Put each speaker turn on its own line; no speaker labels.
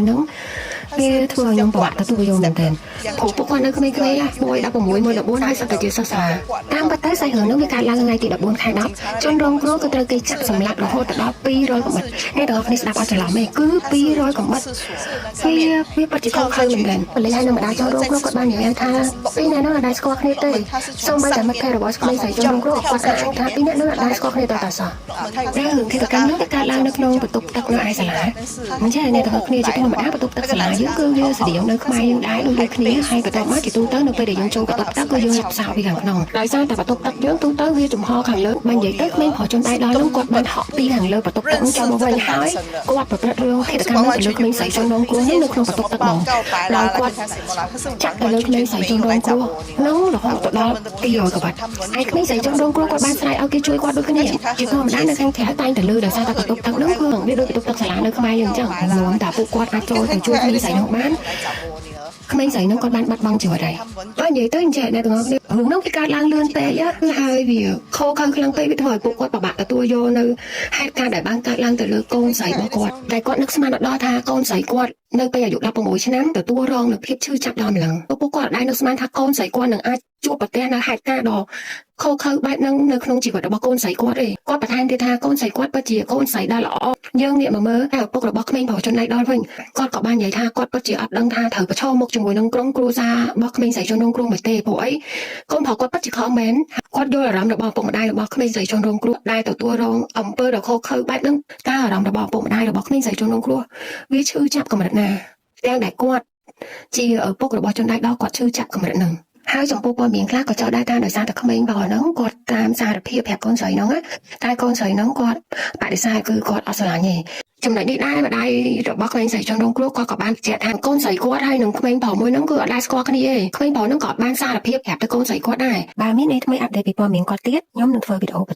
ហ្នឹងវាធ្វើឲ្យខ្ញុំពិបាកទទួលយកមែនទែនព្រោះពួកគាត់នៅក្មេងៗណាមួយ16មួយ14ហើយសុទ្ធតែជាសិស្សសាលាតាមពិតទៅសាច់រឿងហ្នឹងវាកើតឡើងថ្ងៃទី14ខែ10ជនរងគ្រោះក៏ត្រូវគេចាក់សម្លាប់រហូតដល់200កំបិតអ្នកទាំងអស់គ្នាស្ដាប់អត់ច្រឡំទេគឺ200កំបិតវាវាពិតជាខុសខើមែនទែនប៉ូលីសហើយនឹងម្ដាយជនរងគ្រោះគាត់បាននិយាយថាពីរនាក់ហ្នឹងអត់ដែលស្គាល់គ្នាទេសូម្បីតែមិត្តភក្តិរបស់ក្មេងស្រីជនរងគ្រោះគាត់អាចថាពីរនាក់ហ្នឹងអត់ដែលស្គាល់គ្នាតតែសោះរឿងឃាតកម្មនោះវាកើតឡើងនៅក្នុងបន្ទប់ទឹកនៅឯសាលាមិនចេះអ្នកទាំងអស់គ្នាជាធម្មតាបន្ទប់ទឹកសាលាយើងគឺវាស្តៀងនៅខ្មែរយើងដែរដូចដូចគ្នាហើយបន្ទាប់មកជាទូទៅនៅពេលដែលយើងចូលបន្ទប់ទឹកគឺយើងលាបសោពីខាងក្នុងដោយសារតែបន្ទប់ទឹកយើងទូទៅវាចំហខាងលើបើនិយាយទៅក្មេងប្រុសជនដៃដល់នោះគាត់បានហក់ពីខាងលើបន្ទប់ទឹកនោះចូលមកវិញហើយគាត់ប្រព្រឹត្តរឿងឃាតកម្មនោះទៅលើក្មេងស្រីជនរងគ្រោះនេះនៅក្នុងបន្ទប់ទឹកហ្មងដោយគាត់ចាក់ទៅលើក្មេងស្រីជនរងគ្រោះនោះរហូតទៅដល់200កាំបិតហើយក្មេងស្រីជនរងគ្រោះគាត់បានស្រែកឲ្យគេជួយគាត់ដូចគ្នាជាធម្មតានៅខាងក្រៅតែងតែលឺដោយសារតែបន្ទប់ទឹកនោះគឺវាដូចបន្ទប់ទឹកសាលានៅខ្មែរយើងអញ្ចឹងព្រមតែពួកគាត់អាចចូលទៅជួយក្មេងស្រីនោះបានក្មេងស្រីនោះគាត់បានបាត់បង់ជីវិតហើយបើនិយាយទៅអញ្ចឹងអ្នកទាំងអស់គ្នារឿងនោះវាកើតឡើងលឿនពេកគឺហើយវាខូខើខ្លាំងពេកវាធ្វើឲ្យពួកគាត់ពិបាកទទួលយកនៅហេតុការណ៍ដែលបានកើតឡើងទៅលើកូនស្រីរបស់គាត់តែគាត់នឹកស្មានដល់ថាកូនស្រីគាត់នៅពេលអាយុ16ឆ្នាំទទួលរងនូវភាពឈឺចាប់ដល់ម្លឹងពួកគាត់អត់ដែលនឹកស្មានថាកូនស្រីគាត់នឹងអាចជួបប្រទះនៅហេតុការណ៍ដ៏ខូខើបែបហ្នឹងនៅក្នុងជីវិតរបស់កូនស្រីគាត់ទេគាត់បន្ថែមទៀតថាកូនស្រីគាត់ពិតជាកូនស្រីដ៏ល្អយើងងាកមកមើលតែឪពុករបស់ក្មេងប្រុសជនដៃដល់វិញគាត់ក៏បាននិយាយថាគាត់ពិតជាអត់ដឹងថាត្រូវប្រឈមមុខជាមួយនឹងក្រុមគ្រួសាររបស់ក្មេងស្រីជនរងគ្រោះមិនទេព្រោះអីកូនប្រុសគាត់ពិតជាខំមែនគាត់យល់អារម្មណ៍របស់ឪពុកម្ដាយរបស់ក្មេងស្រីជនរងគ្រោះដែលទទួលរងអំពើដ៏ឃោរឃៅបែបហ្នឹងតើអារម្មណ៍របស់ឪពុកម្ដាយរបស់ក្មេងស្រីជនរងគ្រោះវាឈឺចាប់កម្រិតណាទាំងដែលគាត់ជាឪពុករបស់ជនដៃដល់គាត់ឈឺចាប់កម្រិតហ្នឹងហើយចំពោះព័ត៌មានខ្លះក៏ចោទដែរថាដោយសារតែក្មេងប្រុសហ្នឹងគាត់តាមសារភាពប្រាប់កូនស្រីហ្នឹងណាតែកូនស្រីហ្នឹងគាត់បដិសេធគឺគាត់អត់ស្រឡាញ់ទេចំណុចនេះដែរម្ដាយរបស់ក្មេងស្រីជនរងគ្រោះគាត់ក៏បានបញ្ជាក់ថាកូនស្រីគាត់ហើយនឹងក្មេងប្រុសមួយហ្នឹងគឺអត់ដែលស្គាល់គ្នាទេក្មេងប្រុសហ្នឹងក៏អត់បានសារភាពប្រាប់ទៅកូនស្រីគាត់ដែរបើមានអីថ្មី update ពីព័ត៌មានគាត់ទៀតខ្ញុំនឹងធ្វើវីដេអូ